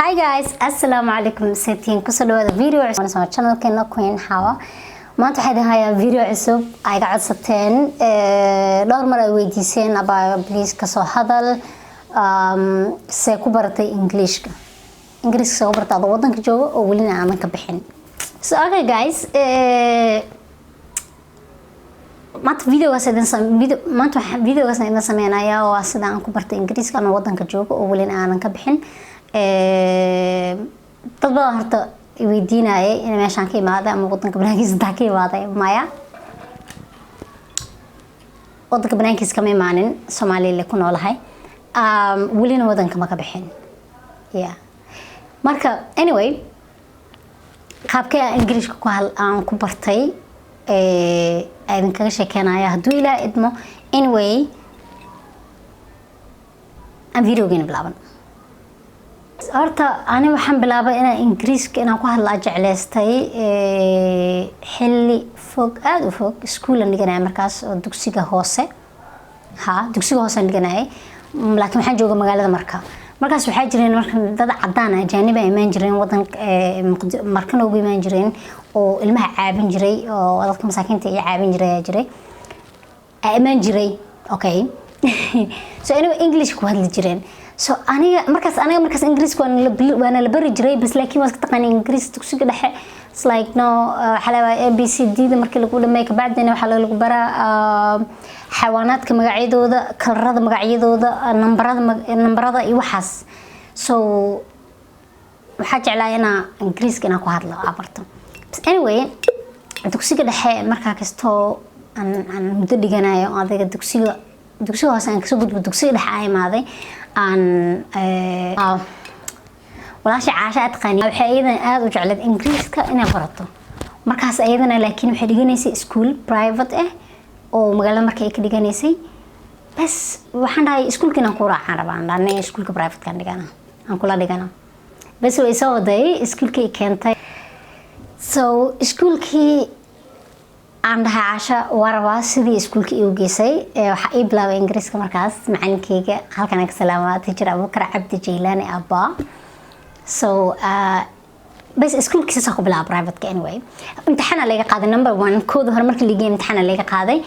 Hi guys, assalaamu calaykum. Setiin kusoo dhawaada video cusub channelkeena Queen Hawa. Maanta waxaa idin hayaa video cusub ay ga codsateen dhowr mar ay weydiiseen: "Abaayo, please kasoo hadal see ku baratay Englishka, Ingiriiska see ku baratay adoo wadanka jooga oo welina aanan ka bixin?" So okay guys, maanta videogaas idin video maanta waxaan videogaas idin sameynayaa waa sida aan ku bartay Ingiriiska anoo wadanka jooga oo welina aanan ka bixin. Dad badan horta i weydiinayay in meeshaan ka imaaday ama wadanka banaankiisa intaa ka imaaday. Maya, wadanka banaankiisa kama imaanin, Soomaaliya le ku noolahay, welina wadanka ma ka bixin. Yeah, marka anyway, qaabkee aan Ingiriiska ku hal aan ku bartay idinkaga sheekeynaya hadduu Ilaah idmo. Anyway, aan videogeena bilaaban. Horta ani waxaan bilaabay inaan Ingiriiska inaan ku hadlaa jecleystay xilli fog, aada u fog. Iskuulan dhiganaya markaas oo dugsiga hoose, ha, dugsiga hoose aan dhiganayay, laakiin waxaan jooga magaalada Marka. Markaas waxaa jireen marka dad cadaan ah, ajaanib ay imaan jireen wadanka, markana ugu imaan jireen oo ilmaha caabin jiray oo dadka masaakiinta iyo caabin jiray ayaa jiray, aa imaan jiray. Okay, so anyway, English ku hadli jireen. So aniga markaas Ingiriiska waana la bari jiray bas, laakiin waa iska taqaana Ingiriis dugsiga dhexe. It's like no, waxaa leeyahay A B C D da markii lagu dhameeyo, kabacdina waxaa lagu baraa xayawaanaadka magacyadooda, kalarada magacyadooda, nambarada, nambarada iyo waxaas. So waxaa jeclaa inaa Ingiriiska inaan ku hadlo aa barto. Bas anyway, dugsiga dhexe markaa kastoo aan muddo dhiganayo, adiga dugsiga hoose aan kasoo gudbo, dugsiga dhexe aa imaaday, aan walaasha Caasha aad taqaani waxay iyadana aada u jecleed Ingiriiska inay barato markaas iyadana, laakiin waxay dhiganaysay school private ah oo magaalada marka ay ka dhiganaysay. Bas waxaan dhahay, iskuulka inaan ku raacaan rabaa, aan dhahnay iskuulka privatekaan dhigana, aan kula dhigana. Bas way soo waday, iskuulkii keentay. So iskuulkii aan dhahay, "Caasha, waa rabaa," sidii iskuulka iigu geysay. Waxaa ii bilaabay Ingiriiska markaas macalinkeyga, halkan aan ka salaamaa, teacher Abubakar Cabdi Jaylaani abba. So bas iskuulkiisa ku bilaaba privateka. Anyway, imtixaana laga qaaday number one kooda hore markii liigay, imtixaana laga qaaday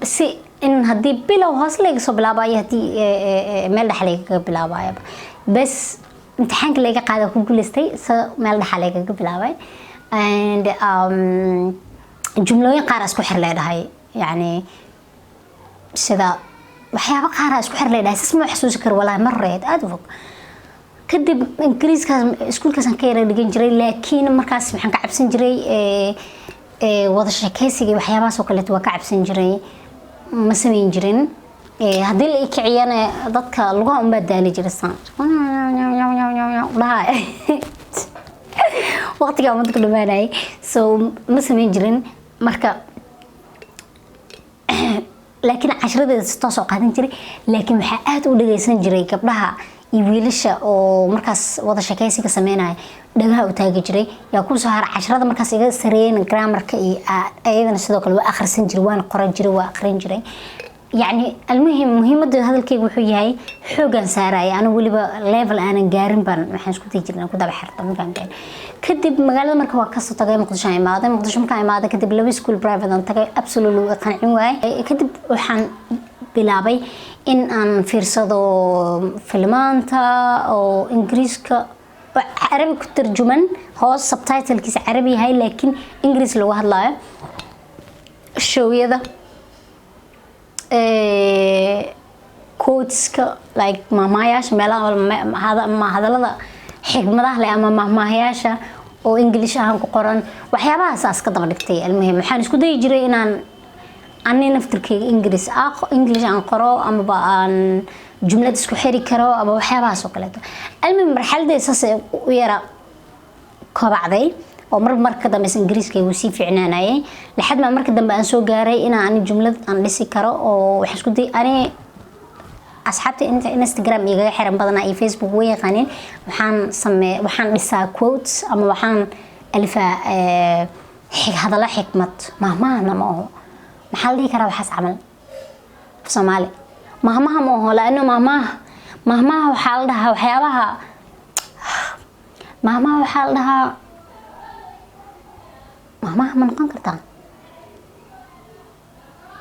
si in haddii bilow hoos laga soo bilaabayo, haddii meel dhex lagaga bilaabayo. Bas imtixaanka laga qaaday ku guuleystay, so meel dhexa lagaga bilaabay. And jumlooyin qaar isku xir leedhahay, yani sida waxyaabo qaar isku xir leedhahay, sas ma xasuusi karo walaahi, mar reed aada u fog. Kadib Ingiriiskaas iskuulkaasaan ka yara dhigan jiray, laakiin markaas waxaan ka cabsan jiray wada sheekeysiga iyo waxyaabahaas oo kaleeto. Waa ka cabsan jiray, ma samayn jirin. Haddii la ii kiciyana dadka lugaha unbaa daali jiray, saan dhaha waqtigaa umada ku dhamaanayay. So ma samayn jirin marka, laakiin cashiradeeda si toos oo qaadan jiray. Laakiin waxaa aada u dhageysan jiray gabdhaha iyo wiilasha oo markaas wada sheekeysiga sameynaya, dhagaha u taagi jiray. Yaa kusoo hara casharada markaas iga sareeyeen, grammarka iyo ayadana sidoo kale waa akhrisan jiray, waan qoran jiray, waa akhrin jiray. Yacni almuhim, muhiimada hadalkayga wuxuu yahay xoogaan saaraya. Anigu weliba level aanan gaarin baan waxaan isku dayi jiray inaan ku daba xirto, ma fahamteen? Kadib magaalada marka waa kasoo tagay, Muqdisho aan imaaday. Muqdisho markaan imaaday kadib, laba school private aan tagay, absolutely way qancin waayay. Kadib waxaan bilaabay in aan fiirsado filmaanta oo Ingiriiska oo Carabi ku tarjuman, hoos subtitlekiisa Carabi yahay laakiin Ingiriis lagu hadlayo, showyada, quoteska, like mahmaahayaasha, meelaha hadalada xikmadaha leh ama mahmaahayaasha oo English ahaan ku qoran, waxyaabahaas ka daba dhigtay. Almuhim, waxaan isku dayi jiray inaan ani naftirkeyga English aan qoro amaba aan jumlad isku xiri karo ama waxyaabahaas oo kaleeto. Almuhim, marxaladii saas u yara kobacday oo mar marka dambeysa Ingiriiska wuu sii fiicnaanayay, laxad maa marka dambe aan soo gaaray inaan ani jumlad aan dhisi karo. Oo waxaan isku day, ani asxaabta inta Instagram igaga xiran badanaa iyo Facebook way yaqaaniin, waxaan samee, waxaan dhisaa quotes ama waxaan alifaa hadallo xikmad, mahmahana ma aho. Maxaa la dhihi karaa waxaas camal af Soomaali? Mahmaha ma aho, laano mahmaha waxaa la dhahaa waxyaabaha Maahmaah waxaa la dhahaa, maahmaah ma noqon kartaa?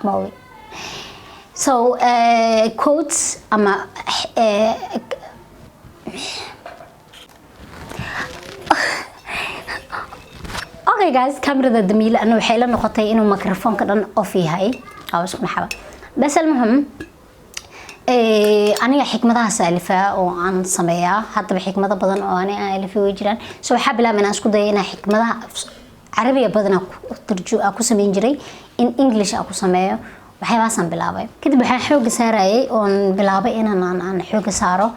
Ma ogi. So quotes ama okay guys, kamerada damiile ana waxay la noqotay inuu microphone-ka dhan off yahay oo isku naxaba. Bas almuhim, aniga xikmadahaas alifaa oo aan sameeyaa. Haddaba xikmado badan oo ani aan alifay way jiraan. So waxaa bilaabay inaan isku dayo inaan xikmadaha Carabiga badanaa ku sameyn jiray in English aan ku sameeyo. Waxyaabahaasaan bilaabay. Kadib waxaan xooga saarayay oon bilaabay inaan aan xooga saaro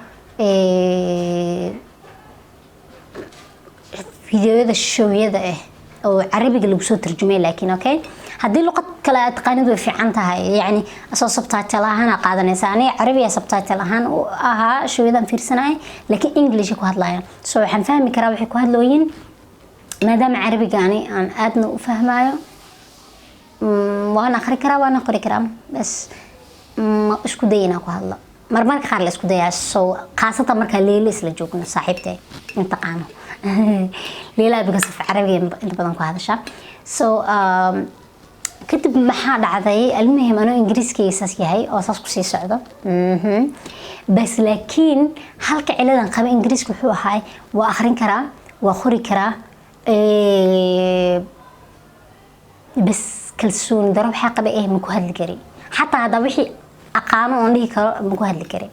fideoyada showyada ah oo Carabiga lagu soo tarjumay. Laakiin okay, haddii luqad kale aad taqaanid way fiican tahay, yacni asoo subtitle ahaan aa qaadanaysa. Aniga Carabiga subtitle ahaan u ahaa showyadan fiirsanaya, laakiin English ku hadlayaan, so waxaan fahmi karaa waxay ku hadlooyin, maadaama Carabiga ani aan aadna u fahmayo. Waan akhri karaa, waan qori karaa, bas ma isku day inaan ku hadlo. Marmarka qaar la isku dayaa, so khaasatan markaa Leila isla joogno, saaxiibtay in taqaano Leila, because of Carabiga inta badan ku hadasha. So kadib maxaa dhacday? Almuhim, anoo Ingiriiskayga saas yahay oo saas kusii socdo, bas laakiin halka ciladan qaba Ingiriiska wuxuu ahaa: waa akhrin karaa, waa qori karaa, bas kalsooni daro waxaa qaba ma ku hadli kari. Xataa haddaa wixii aqaano oon dhihi karo, ma ku hadli kari.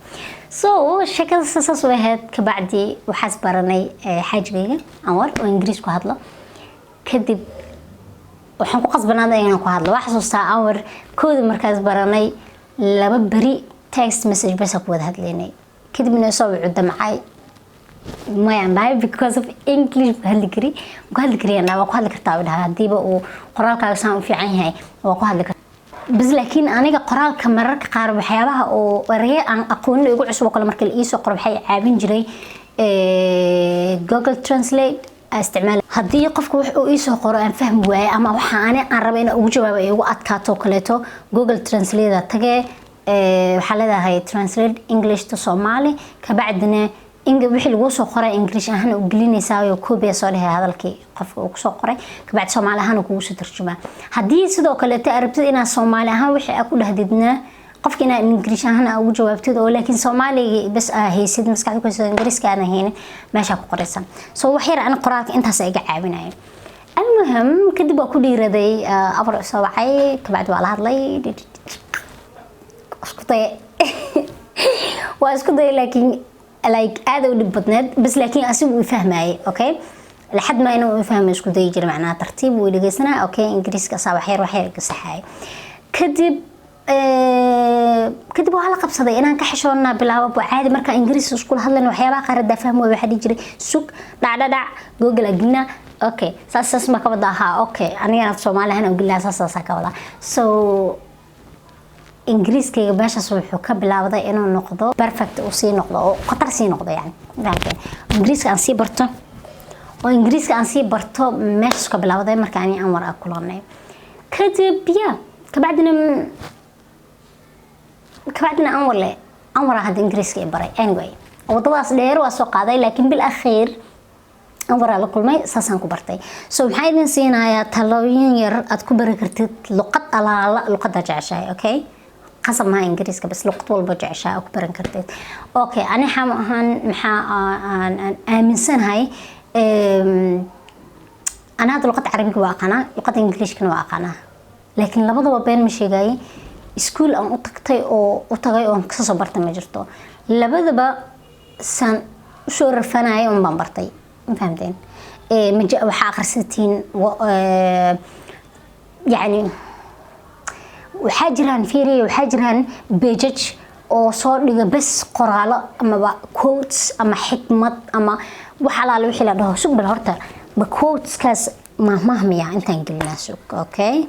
So sheekada saas u ahayd. Kabacdi waxaas baranay xaajigayga Anwar oo Ingiriis ku hadlo. Kadib waxaan ku qasbanaaday inaan ku hadlo. Waxaa xasuustaa Anwar kooda markaas baranay, 2 beri text message bas ku wada hadlaynay. Kadibna isoo wuxuu damcay, mayaan dhahay, because of English ku hadli kari, ku hadli kariyaan. Waa ku hadli kartaa, u dhahay, hadiiba uu qoraalkaaga saan u fiican yahay waa ku hadli kartaa. Bas laakiin aniga qoraalka mararka qaar waxyaabaha oo erayo aan aqoonin igu cusub oo kale marka la iisoo qoro, waxay caawin jiray Google Translate isticmaal. Haddii qofka wax uu iisoo qoro aan fahmi waaye ama waxa ani aan raba inaan ugu jawaabo ay ugu adkaato kaleeto, Google Translate tagee, waxaa leedahay "translate English to Somali". Kabacdina wixii laguu soo qoray English ahaan u gelinaysaa oo copy soo dhehe hadalkii qofka uu kusoo qoray, kabacdi Soomaali ahaan uu kugu soo tarjumaa. Haddii sidoo kaleeto arabtid inaad Soomaali ahaan wixii aad ku dhahdidna qofka, inaad English ahaan aa ugu jawaabtid oo laakiin Soomaaliga bas aa haysid maskaxda ku haysid, Ingiriiska aadan haynin, meeshaa ku qoraysa. So wax yar ana qoraalka intaas iga caawinaya. Almuhim, kadib waa ku dhiiraday, Anwar soo wacay, kabacdi waa la hadlay, isku daya, waa isku daya, laakiin like aad u dhib badneed. Bas laakiin asigu uu fahmayay, okay, لحد ما inuu uu fahmay isku dayi jiray, macnaha tartiib wuu dhegeysanaa. Okay, Ingiriiska asaa wax yar wax yar iga saxayay. Kadib waa la qabsaday inaan ka xishoonnaa bilaabo. Waa caadi markaa Ingiriis iskula hadlayna, waxyaabaha qaar hadaa fahmi waay, waxaa dhihi jiray sug, dhac dhadhac, Google agina. Okay, saas saas ma ka wada ahaa? Okay, anigana Soomaali ahaan ogilaa, saas saasaa ka wadaa. So Ingiriiskayga meeshaas wuxuu ka bilaabday inuu noqdo perfect, uu sii noqdo oo khatar sii noqdo, yani fahamteen, Ingiriiska aan sii barto oo Ingiriiska aan sii barto meeshaas ka bilaabday marka ani Anwar aan kulanay. Kadib ya kabacdina Anwar le, Anwar hadda Ingiriiska i baray. Anyway, wadadaas dheer waa soo qaaday, laakiin bil akhiir Anwaraa la kulmay, saasaan ku bartay. So maxaa idin siinayaa talooyin yar aad ku bari kartid luqad alaala luqadda jeceshahay. Okay, qasab maha Ingiriiska bas, luqad walba jeceshahay aad ku baran kartid. Okay, ani xam ahaan maxaa aan aaminsanahay, ana hadda luqadda Carabiga waa aqaanaa, luqadda Ingiliishkana waa aqaanaa, laakiin labadaba been ma sheegayay, iskuul aan u tagtay oo u tagay oon kasoo bartay ma jirto. Labadaba saan usoo rafanaya un baan bartay, ma fahamteen? Waxaa akhrisatiin, yacni waxaa jiraan, fiiriya, waxaa jiraan pages oo soo dhiga bes qoraalo amaba quotes ama xikmad ama wax alaale wixii la dhaho. Sug bal horta, ma quoteskaas mahmahmaya intaan gelinaa? Sug. Okay,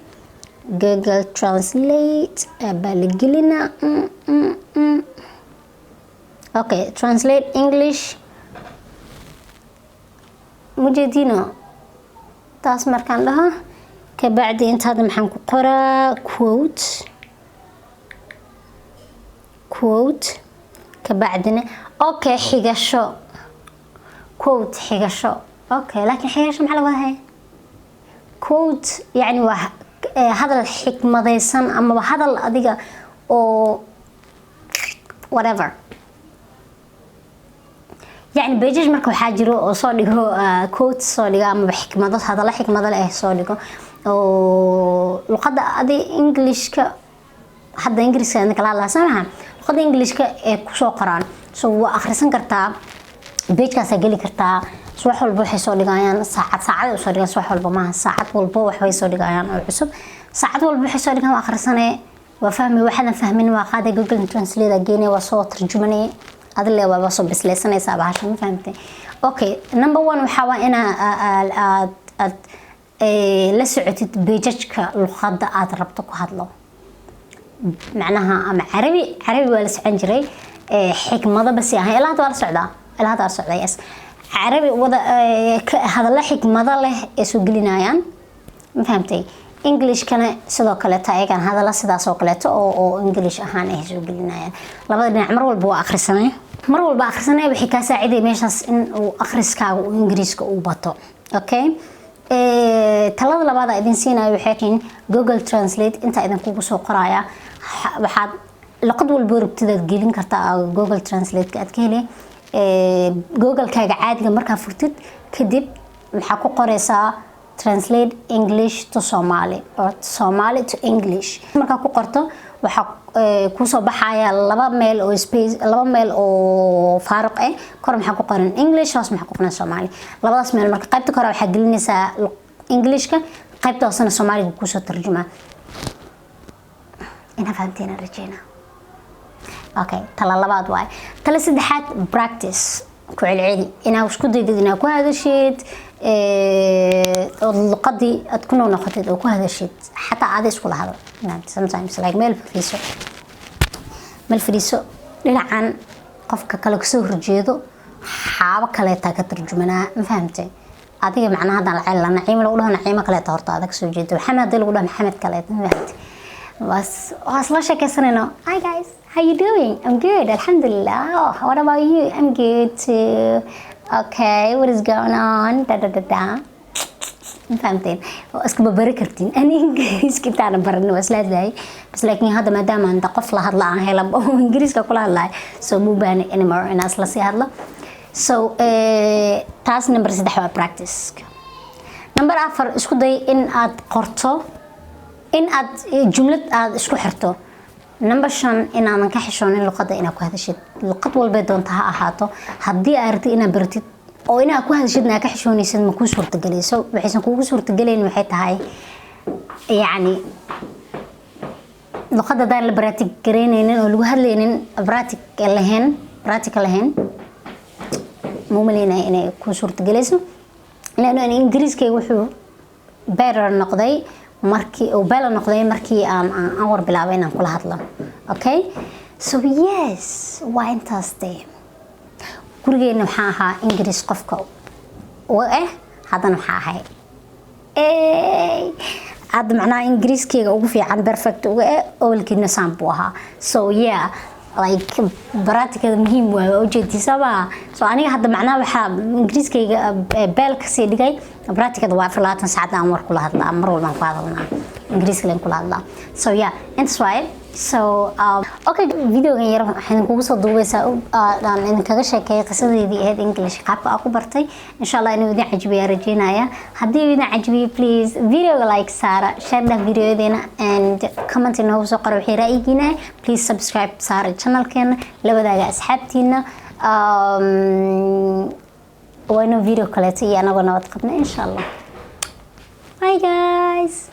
Google Translate baa la gelinaa. Okay, translate English mujeedino taas markaan dhaho, kabacdi intaada maxaan ku qoraa? Quote, quote. Kabacdina okay, xigasho. Quote, xigasho. Okay, laakiin xigasho maxaa laga wadaa? Quote yani waa hadal xikmadaysan amaba hadal adiga oo whatever. Yani pages marka waxaa jiro oo soo dhigo quotes soo dhigo amaba xikmado, hadallo xikmado leh soo dhigo oo luqadda adi Englishka. Hadda Ingiriiska idin kala hadlaa, soo maha? Luqadda Englishka ee kusoo qoraan, so waa akhrisan kartaa, pagekaasaa geli kartaa. Subax walba waxay soo dhigayaan, saacad saacad usoo dhigaan. Subax walba maaha, saacad walba waxbay soo dhigayaan oo cusub. Saacad walba waxay soo dhigaan waa akhrisanee, waa fahmi. Waxaadan fahmin waa qaaday, Google Translate geynay, waa soo tarjumanay, adile waaba soo bisleysanaysaa bahasha, ma fahamtay? Okay, number one waxaa waa inaa aad aad la socotid pagejka luqadda aad rabto ku hadlo, macnaha ama Carabi. Carabi waa la socon jiray, xikmado basi ahayn. Ilaa hadda waa la socdaa, ilaa hadda waa la socdaa. Yes, Carabi wada hadallo xikmado leh ay soo gelinayaan, ma fahamtay? Englishkana sidoo kaleeto, ayagan hadalla sidaas oo kaleeto oo English ahaan ay soo gelinayaan. Labada dhinac mar walba waa akhrisanay, mar walba akhrisanay. Waxay kaa saaciday meeshaas in uu akhriskaaga uu Ingiriiska uu bato. Okay, talada labaad aan idin siinayo waxay tihiin Google Translate inta idinkugu soo qoraya. Waxaad luqad walba rabtid aad gelin kartaa, Google Translate aad ka heli. Google-kaaga caadiga markaa furtid kadib, maxaa ku qoreysaa? Translate English to Somali or Somali to English. Markaa ku qorto, waxaa kusoo baxaya laba meel oo space, laba meel oo faaruq ah. Kor maxaa ku qoran? English. Hoos maxaa ku qoran? Somali. Labadaas meel marka, qaybta kore waxaa gelinaysaa Englishka, qaybta hoosena Soomaaliga kusoo tarjumaa. Inaa fahamteen rajeyna. Okay, tala labaad waaye. Tala saddexaad, practice, ku celceli, inaa isku daydid inaa ku hadashid ood luqadii aad ku noqotid oo ku hadashid, xataa aada iskula hadal. Sometimes like meel fadhiiso, meel fadhiiso, dhinacan qofka kale kasoo horjeedo xaabo kaleetaa ka tarjumanaa, ma fahamtay adiga? Macnaha haddaan lacel Naciimo lagu dhaho, Naciimo kaleeta horta adag kasoo jeedo. Maxamed haddii lagu dhaho, Maxamed kaleeta, ma fahamtay? Bas waa isla sheekaysanayno. "Hi guys, how you doing?" "I'm good, alhamdulillah." "Oh, what about you?" "I'm good too." "Okay, what is going on?" Da da da da, ma fahamteen? Waa iska babari kartiin. Ani Ingiriiska intaana baran waa isla hadlayay bas, laakiin hadda maadaama anta qof la hadla aan hela oo Ingiriiska kula hadlayo, so ma baahni anymore inaan isla sii hadlo. So taas number 3 waa practice. Number 4, isku day in aad qorto, in aad jumlad aad isku xirto. Number 5, inaadan ka xishoonin luqadda inaad ku hadashid, luqad walbay doonta ha ahaato. Haddii aad rabtid inaad baratid oo inaad ku hadashidna aad ka xishoonaysid, ma kuu suurtagelayso. Waxaysan kuugu suurtagelayn waxay tahay, yacni luqadda haddaan la practice garaynaynin oo lagu hadlaynin, practice lahayn, practical lahayn, ma umaleynaya inay kuu suurtagelayso. Laanno an Ingiriiskayga wuxuu better noqday markii uu better noqday markii aan war bilaabay inaan kula hadlo. Okay, so yes, waa intaas dee. Gurigeena waxaa ahaa Ingiriis qofka uga ah, haddana waxaa ahay hadda macnaha Ingiriiskeyga ugu fiican, perfect uga eh. Awalkiina saan buu ahaa. So yeah, like practicada muhiim waay, waa ujeedtiisaba. So aniga hadda macnaha waxaa Ingiriiskayga beel kasii dhigay practicada. Waa 24 saacad aan war kula hadlaa, mar walbaan ku hadalnaa, Ingiriiska leen kula hadlaa. So yeah, intaas waaye. So okay, videogan yar waxaan idinkugu soo duubaysaa aan idinkaga sheekeeyay qisadeydii ahayd English qaabka aan ku bartay. Insha Allah inuu idin cajibiyaa rajeynaya. Haddii uu idin cajibiyo, please videoga like saara, share dheh videoyadeena, and comment inoogu soo qora wixii ra'yigiina. Please subscribe saara channelkeena, la wadaaga asxaabtiina. Waa inuu video kaleeto iyo anagoo nabad qabna, insha Allah. Bye guys.